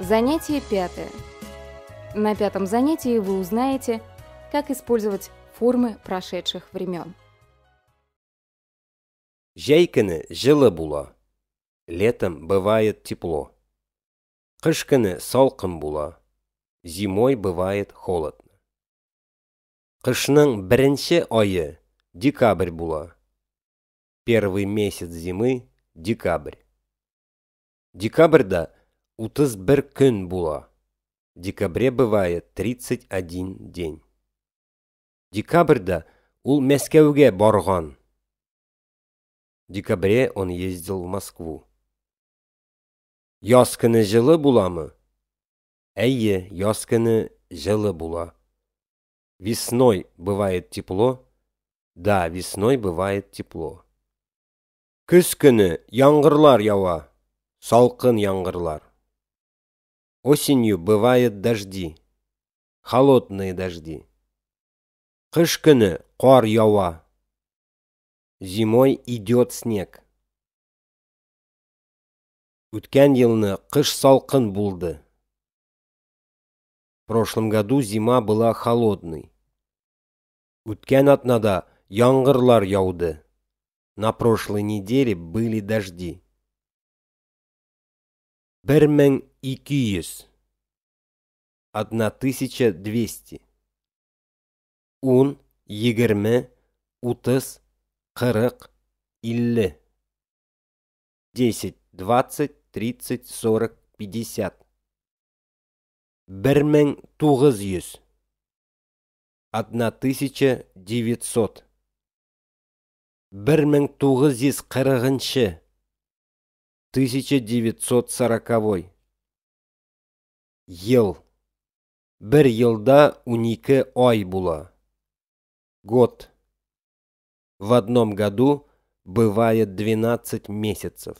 Занятие пятое. На пятом занятии вы узнаете, как использовать формы прошедших времен. Җәй көне җылы була. Летом бывает тепло. Кыш көне салкын була. Зимой бывает холодно. Кышның беренче ае декабрь була. Первый месяц зимы – декабрь. Декабрьдә 31 көн була. В декабре бывает 31 день. Декабрьдә ул Мәскәүгә барган. В декабре он ездил в Москву. Яз көне җылы буламы? Әйе, яз көне җылы була. Весной бывает тепло? Да, весной бывает тепло. Көз көне яңгырлар ява, салкын яңгырлар. Осенью бывает дожди, холодные дожди. Кыш көне кар ява. Зимой идет снег. Үткән елны кыш салкын булды. В прошлом году зима была холодной. Үткән атнада яңгырлар яуды. На прошлой неделе были дожди. 1200. 1200. 10, 20, 30, 40, 50. 10, 20, 30, 40, 50. 1900. 1900. 1940. 1940. Ел. Бер елда 12 ай була. Год. В одном году бывает 12 месяцев.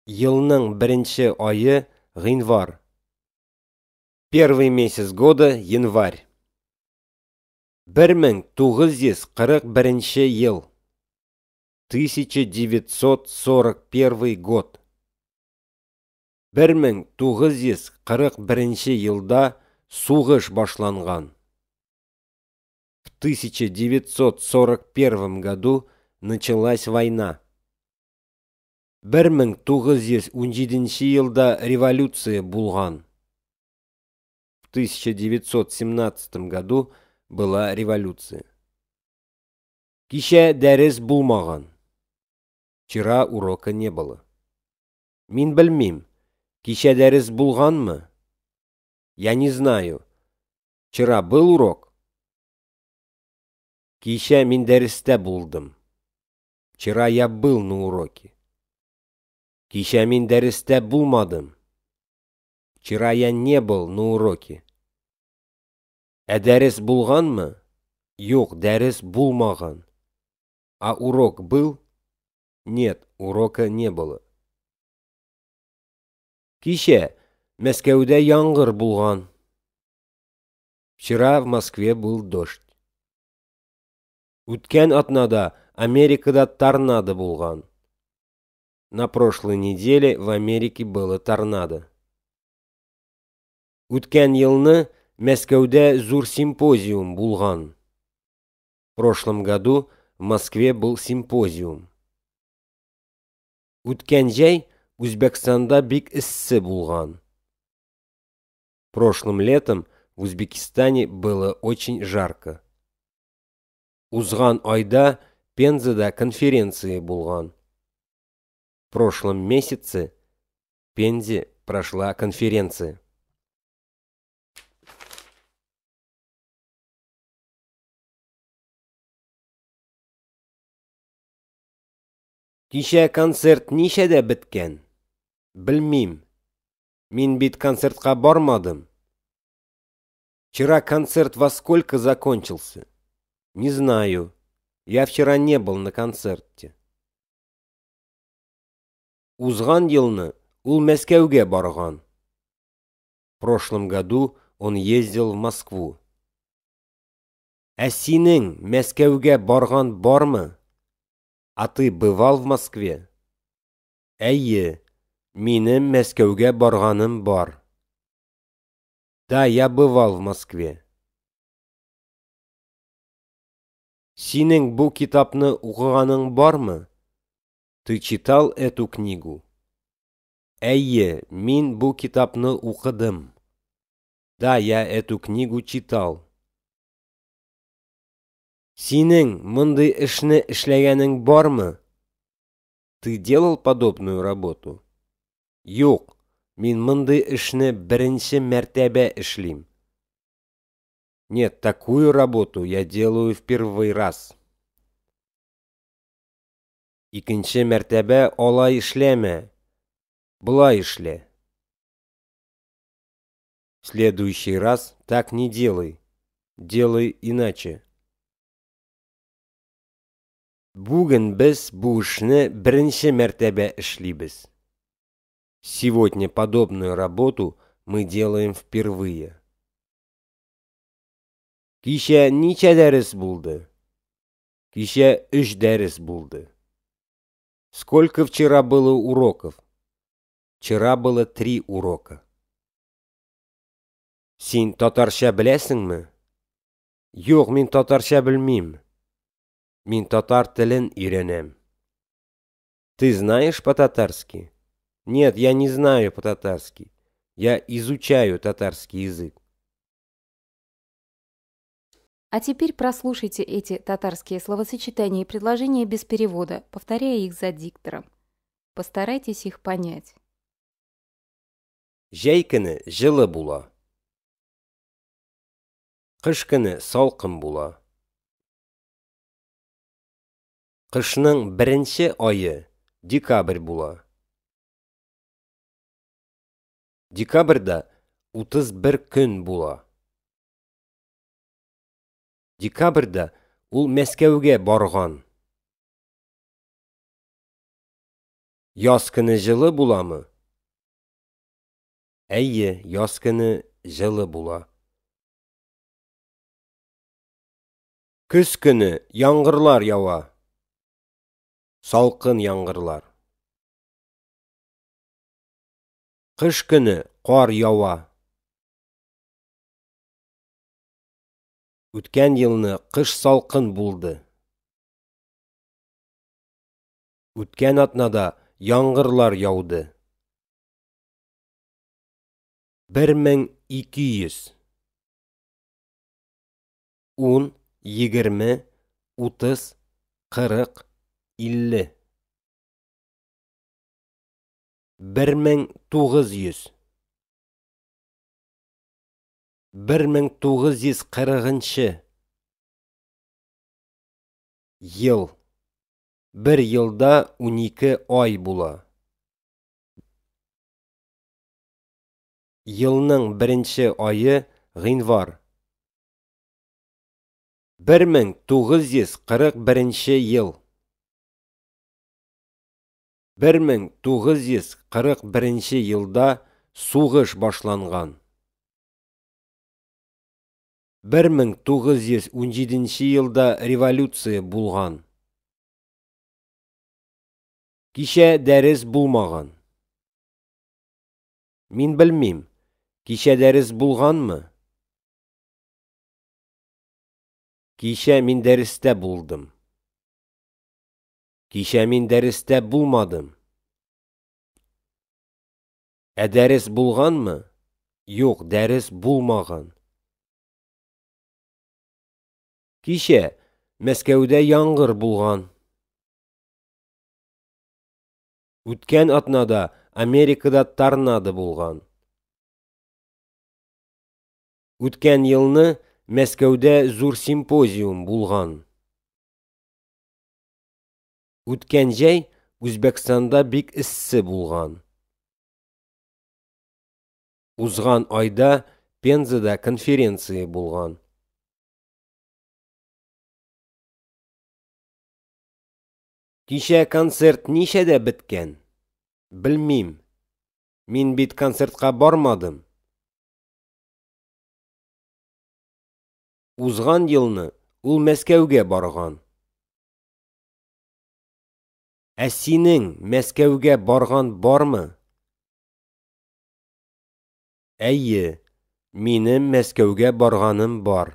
Елның беренче ае гыйнвар. Первый месяц года январь. 1941 ел. 1941 год. 1941 елда сугыш башланган. В 1941 году началась война. 1917 елда революция булган. В 1917 году была революция. Кичә дәрес булмаган. Вчера урока не было. Мин белмим, кичә дәрес булганмы? Я не знаю. Вчера был урок? Кичә мин дәрестә булдым. Вчера я был на уроке. Кичә мин дәрестә булмадым. Вчера я не был на уроке. Ә дәрес булганмы? Юк, дәрес булмаган. А урок был? Нет, урока не было. Кичә Мәскәүдә яңгыр булган. Вчера в Москве был дождь. Үткән атнада Америкада торнадо булган. На прошлой неделе в Америке было торнадо. Үткән елны Мәскәүдә зур симпозиум булган. В прошлом году в Москве был симпозиум. Үткән җәй Үзбәкстанда бик эссе булган. Прошлым летом в Узбекистане было очень жарко. Узган айда Пензада конференция булган. В прошлом месяце в Пензе прошла конференция. Кичә концерт ничәдә беткән? Белмим. Мин бит концертка бармадым. Вчера концерт во сколько закончился? Не знаю. Я вчера не был на концерте. Узган елны ул Мәскәүгә барган. В прошлом году он ездил в Москву. Ә синең Мәскәүгә барган бармы? А ты бывал в Москве? Әйе, Минем Мәскәүгә барганым бар. Да, я бывал в Москве. Синең бу китапны укыганың бармы? Ты читал эту книгу? Әйе, мин бу китапны укыдым. Да, я эту книгу читал. Синең мондый эшне эшләгәнең бармы? Ты делал подобную работу? Юк, мин мондый эшне беренче мәртәбә эшлим. Нет, такую работу я делаю в первый раз. Икенче мәртәбә алай эшләмә, болай эшлә. В следующий раз так не делай, делай иначе. Бүген без бу эшне беренче мәртәбә эшлибез. Сегодня подобную работу мы делаем впервые. Кичә ничә дәрес булды? Кичә өч дәрес булды. Сколько вчера было уроков? Вчера было 3 урока. Син татарча беләсеңме? Юк, мин татарча белмим. Мин татар телен өйрәнәм. Ты знаешь по-татарски? Нет, я не знаю по-татарски. Я изучаю татарский язык. А теперь прослушайте эти татарские словосочетания и предложения без перевода, повторяя их за диктором. Постарайтесь их понять. Җәй көне җылы була. Кыш көне салкын була. Кышның беренче ае декабрь була. Декабрьдә 31 көн була. Декабрьдә ул Мәскәүгә барган. Яз көне җылы буламы? Әйе, яз көне җылы була. Көз көне яңгырлар ява. Салкын яңгырлар. Кыш көне кар ява. Үткән елны кыш салкын булды. Үткән атнада яңгырлар яуды. 1200. 10, 20, 30, 40, 50. 1900. 1940 ел. Бер елда 12 ай була. Елның беренче ае гыйнвар. 1941 ел. 1941 елда сугыш башланган. 1917 елда революция булган. Кичә дәрес булмаган. Мин белмим, кичә дәрес булганмы? Кичә мин дәрестә булдым. Кичә мин дәрестә булмадым. Ә дәрес булганмы? Юк, дәрес булмаган. Кичә Мәскәүдә яңгыр булган. Үткән атнада Америкада торнадо булган. Үткән елны Мәскәүдә зур симпозиум булган. Үткән җәй Үзбәкстанда бик эссе булган. Узган айда Пензада конференция булган. Кичә концерт ничәдә беткән? Белмим. Мин бит концертка бармадым. Узган елны ул Мәскәүгә барган. Ә синең Мәскәүгә барган бармы? Әйе, минем Мәскәүгә барганым бар.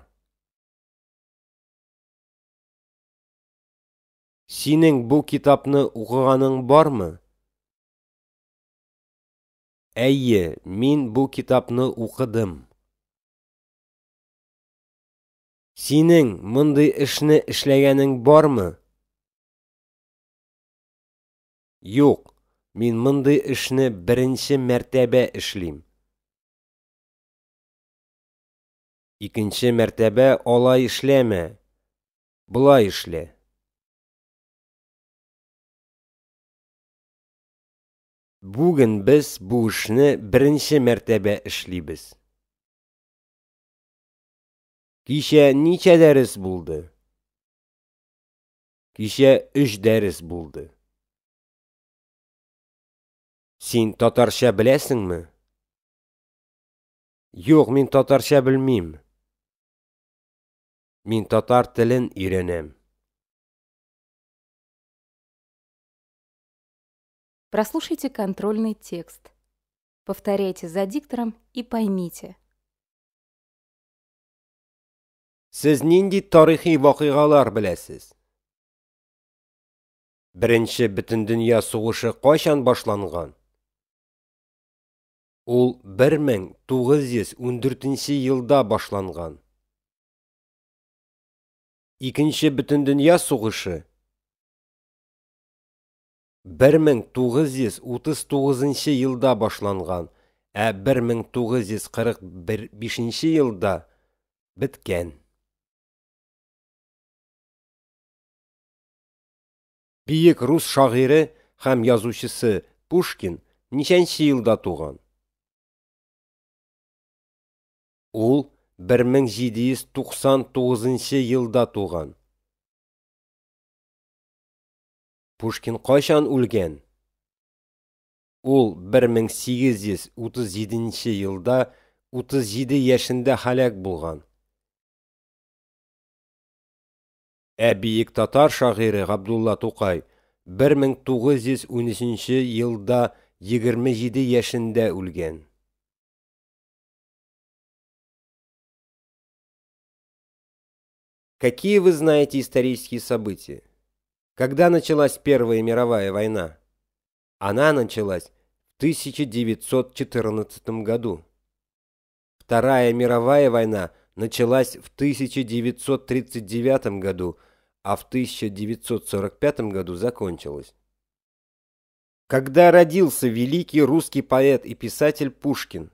Синең бу китапны укыганың бармы? Әйе, мин бу китапны укыдым. Синең мондый эшне эшләгәнең бармы? Юк, мин мондый эшне беренче мәртәбә эшлим. Икенче мәртәбә алай эшләмә, болай эшлә. Бүген без бу эшне беренче мәртәбә эшлибез. Кичә ничә дәрес булды? Кичә өч дәрес булды. Син татарча беләсеңме? Юк, мин татарча белмим. Мин татар телен өйрәнәм. Прослушайте контрольный текст. Повторяйте за диктором и поймите. Сез нинди тарихи вакыйгалар беләсез? Беренче бөтендөнья сугышы кайчан башланган? Ул 1914 елда башланган. Икенче бөтендөнья сугышы 1939 елда башланган, ә 1945 елда беткән. Бөек рус шагыйре һәм язучысы Пушкин ничәнче елда туган? Ул 1799 елда туган. Пушкин кайчан үлгән? Ул 1837 елда 37 яшендә һәлак булган. Ә бөек татар шагыйре Габдулла Тукай 1913 елда 27 яшендә үлгән. Какие вы знаете исторические события? Когда началась Первая мировая война? Она началась в 1914 году. Вторая мировая война началась в 1939 году, а в 1945 году закончилась. Когда родился великий русский поэт и писатель Пушкин?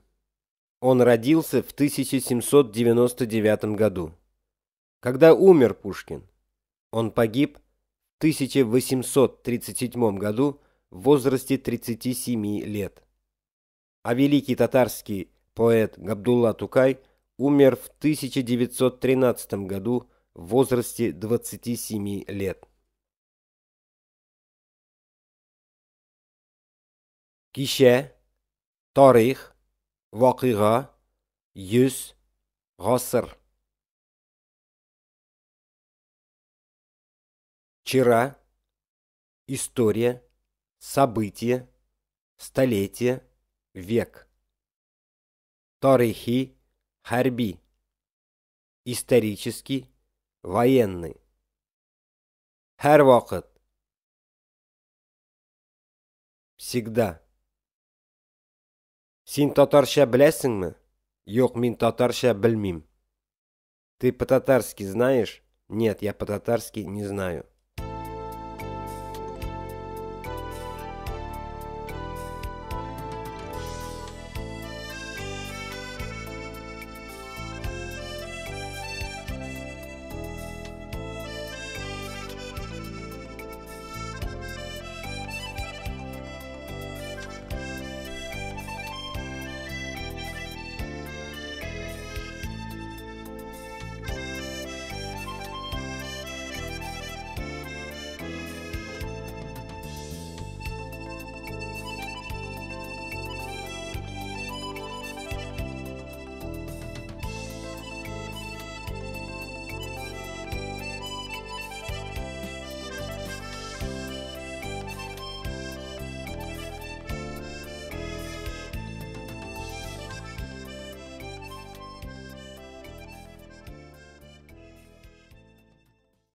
Он родился в 1799 году. Когда умер Пушкин? Он погиб в 1837 году в возрасте 37 лет. А великий татарский поэт Габдулла Тукай умер в 1913 году в возрасте 27 лет. Кичә, тарих, вакыйга, йөз, гасыр. Вчера, история, событие, столетие, век. Тарихи, хәрби, исторический, военный. Һәрвакыт. Всегда. Син татарча беләсеңме? Юк, мин татарча белмим. Ты по-татарски знаешь? Нет, я по-татарски не знаю.